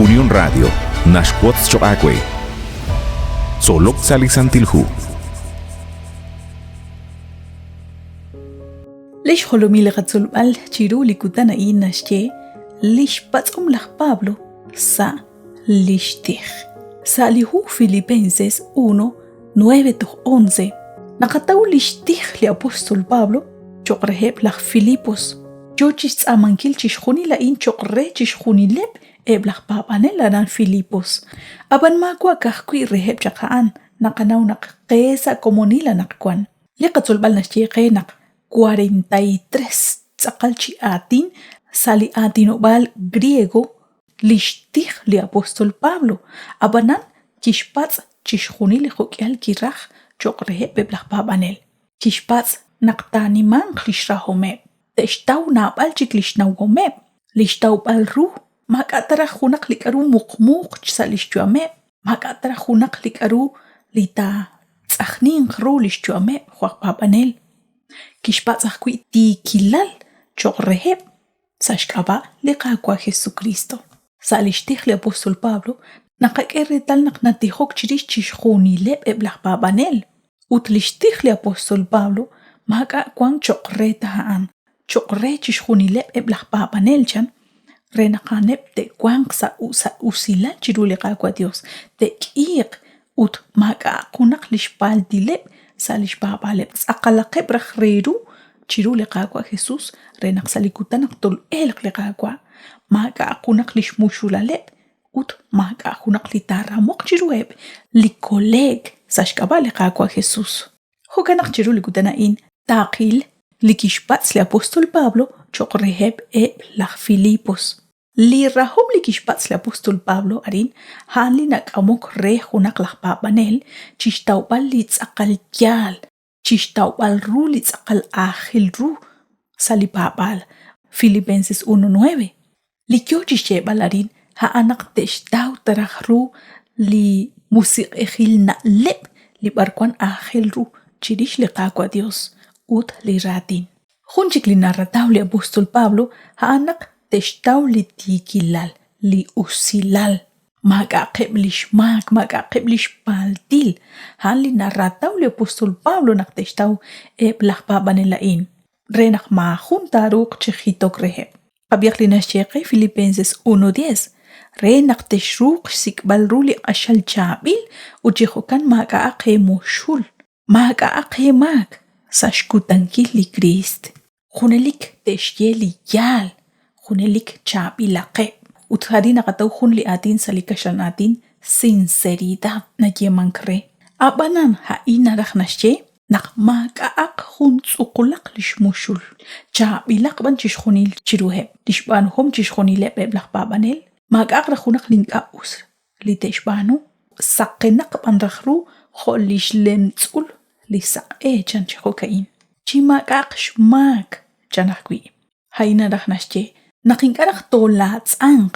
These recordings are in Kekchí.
Unión Radio naxwotz choq' aawe. Tzolok sa' li Santil Hu. Li xjolomil li qatzolb'al chiru li kutan a'in naxye li xpatz'om laj Pablo sa' li xtij. Sa' li hu Filipenses 1, 9 toj 11, naqataw li xtij li apóstol Pablo cho'q reheb' laj Filipos. Yo chi xtz'aamankil chixjunil a'in cho'q re chixjunileb' eb' laj paab'anel aran Filipos. Ab'an maawa' ka'ajwi' reheb' chaq a'an, naqanaw naq qe sa' komonil anaqwan. Li qatzolb'al naxye qe naq 43 tz'aqal chi aatin sa' li aatinob'aal griego li xtij li apóstol Pablo, ab'anan kixpatz' chixjunil li jo'k'ihal kiraj cho'q reheb' eb' laj paab'anel. Kixpatz' naq taanimanq li xrahomeb', te'xtaw naab'al chik li xnawomeb', li xtawb'al ru, maak'a' ta raj junaq li k'aru muqmuuq sa' li xyu'ameb', maak'a' ta raj junaq li k'aru li taatz'ajninq ru li xyu'ameb' jo' aj paab'anel. Kixpatz' ajwi' tiikilal cho'q reheb' sa' xk'ab'a' li Qaawa' Jesukriist. Sa' li xtij li apóstol Pablo naqak'e reetal naq natijok chirix chixjunileb' eb' laj paab'anel. Ut li xtij li apóstol Pablo maak'a' wank cho'q re ta a'an, cho'q re chixjunileb' eb' laj paab'anel chan, re naq a'aneb' te'wanq sa' sa' usilal chiru li Qaawa' Yos, te'k'iiq ut maak'a'aq junaq li xpaaltileb' sa' li xpaab'aaleb', tz'aqalaqeb' raj re ru chiru li Qaawa' Jesús re naq sa' li kutan naq tol'elq li Qaawa', maak'a'aq junaq li xmuxulaleb' ut maak'a' junaq li taaramoq chiruheb' li kole'k sa' xk'ab'a' li Qaawa' Jesús. Jo'kan naq chiru li kutan a'in taaqil li kixpatz' li apóstol Pablo cho'q reheb' eb' laj Filipos. Li rahom li kixpatz' li apóstol Pablo arin a'an li nak'amok re junaq laj paab'anel chi xtawb'al li tz'aqal yaal, chi xtawb'al ru li tz'aqal aajel ru sa' li paab'aal, Filipenses 1:9. Li yoo chi xyeeb'al arin a'an naq te'xtaw ta raj ru li musiq'ejil na'leb' li b'arwan aajel ru chirix li Qaawa' Dios ut li raatin. Jun chik li narataw li apóstol Pablo a'an naq te'xtaw li tiikilal, li usilal, maak'a'aqeb' li xmaak, maak'a'aqeb' li xpaaltil. A'an li narataw li apóstol Pablo naq te'xtaw eb' laj paab'anel a'in, re naq maajun taaruuq chi jitok reheb'. Qab'ihaq li naxye qe Filipenses 1:10, re naq texruuq xsik'b'al ru li q'axal chaab'il ut chi jo'kan maak'a'aq eemuxul. Maak'a'aq eemaak sa' xkutankil li Kriist. Junelik te'xye li yaal, junelik chaab'ilaqeb'. Ut arin naqataw jun li aatin sa' li kaxlan aatin sinceridad nayeemank re. Ab'anan a'in naraj naxye naq maak'a'aq jun tz'uqulaq li xmuxul, chaab'ilaq b'an chixjunil chiruheb'. Li xb'aanuhom chixjunileb' eb' laj paab'anel, maak'a'aq raj junaq li ink'a' us li te'xb'aanu, saqenaq b'an raj ru jo' li xlemtz'ul li saq'e, chan chi jo'ka'in. Chi maak'a'aq xmaak, chan ajwi'. A'in naraj naxye naq ink'a' raj toolaatz'anq,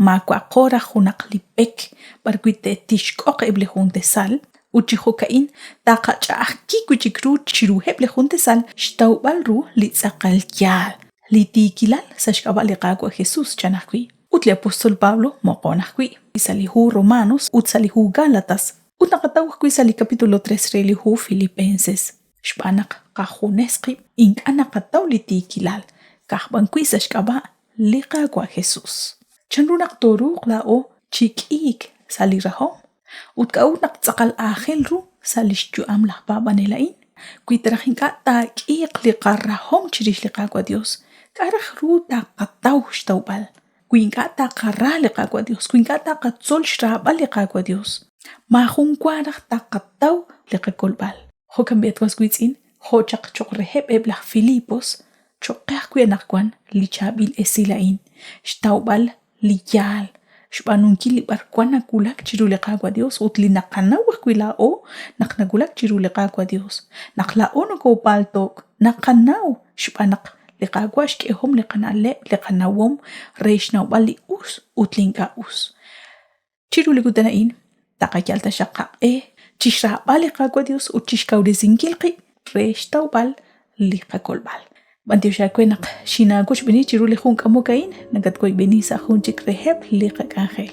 maawa'aqo raj junaq li pek b'arwi' te'tixk'oq eb' li juntesal, ut chi jo'ka'in taqach'a'ajki wi' chik ru chiruheb' li juntesal xtawb'al ru li tz'aqal yaal, li tiikilal sa' xk'ab'a' li Qaawa' Jesús, chan ajwi'. Ut li apóstol Pablo moqon ajwi' sa' li hu Romanos ut sa' li hu Gálatas, ut naqataw ajwi' sa' li capítulo 3 re li hu Filipenses. Xb'aan naq qajunes qib' ink'a' naqataw li tiikilal, ka'aj b'an wi' sa' xk'ab'a' li Qaawa' Jesús. Chanru naq tooruuq laa'o chi k'iik sa' li rahom? Ut k'a'ut naq tz'aqal aajel ru sa' li xyu'am laj paab'anel a'in? Wi ta raj ink'a' taak'iiq li qarahom chirix li Qaawa' Dios, k'a' raj ru taqataw xtawb'al? Wi ink'a' taqara li Qaawa' Dios, wi ink'a' taqatzol xraab'al li Qaawa' Dios, maajun wa raj taqataw li qakolb'al. Jo'kan b'i' at was wiitz'in, jo' chaq choq' reheb' eb' laj Filipos, choq' qe ajwi' anaqwan li chaab'il esil a'in, xtawb'al li yaal, xb'aanunkil li b'arwan nawulak chiru li Qaawa' Dios ut li naqanaw ajwi' laa'o naq nawulak chiru li Qaawa' Dios. Naq laa'o nokopaalto'k, naqanaw xb'aan naq li Qaawa' xk'ehom li qana'leb', li qanawom re xnawb'al li us ut li ink'a' us. Chiru li kutan a'in, taqayal taxaq qaq'e chixraab'al li Qaawa' Dios ut chixkawresinkil qib' re xtawb'al li qakolb'al. B'antiox aawe naq xinaawochb'eeni chiru li jun k'amok a'in, nakatwoyb'eni sa' jun chik reheb' li qak'anjel.